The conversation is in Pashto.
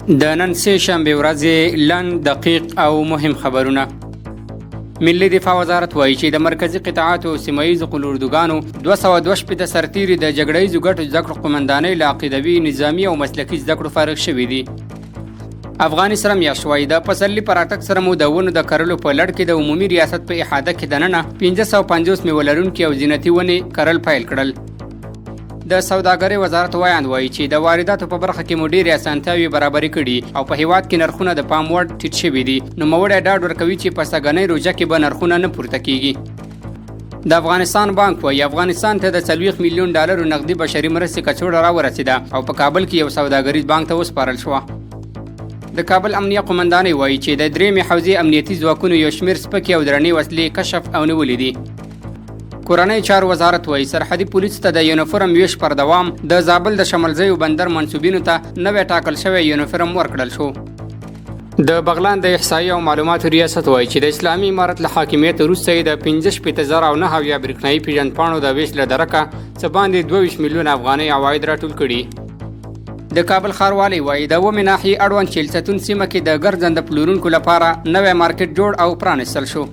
د نن سه شنبې ورځې لنډ، دقیق او مهم خبرونه. ملي دفاع وزارت وایي چې د مرکزي قطعاتو او سیمه ییزو قول اردوګانو 262 سرتیري د جګړه ییزو ګټو زده کړو قومندانۍ له عقیدوي، نظامي او مسلکي زده کړو فارغ شوي دي. افغاني سره میاشت وایي، د پسرلي په راتګ سره مو د ونو د کرلو په لړ کې د عمومي ریاست په احاطه کې دننه 550 میوه لرونکي او زینتي ونې کرل پیل کړل. د سوداګرۍ وزارت ویاند وایي چې د وارداتو په برخه کې مو ډېرې اسانتیاوې برابرې کړي او په هیواد کې نرخونه د پام وړ ټیټ شوي دي. نوموړی ډاډ ورکوي چې په سږنۍ روژه کې به نرخونه نه پورته کیږي. د افغانستان بانک وایي، افغانستان ته د 40 میلیون ډالرو نقدي بشري مرستې کڅوړه راورسېده او په کابل کې یو سوداګریز بانک ته وسپارل شوه. د کابل امنیه قومندانۍ وایي چې د درېیمې حوزې امنیتي ځواکونو یو شمېر سپکې او درنې وسلې کشف او نیولې دي. کورنۍ چارو وزارت وایي، سرحدي پولیسو ته د یونیفورم ویش پر دوام، د زابل د شملزیو بندر منسوبینو ته نوی ټاکل شوی یونیفورم ورکړل شو. د بغلان د احصایي او معلوماتو ریاست وایي چې د اسلامي امارت له حاکمیت وروسته یې د 65,079 برېښنايي پېژندپاڼو د ویش له درکه څه باندې 22 میلیونه افغانۍ عواید راټول کړي. د کابل ښاروالۍ وایي، د اوومې ناحیې اړوند چیلستون سیمه کې د ګرځنده پلورونکو لپاره نوی مارکیټ جوړ او پرانیستل شو.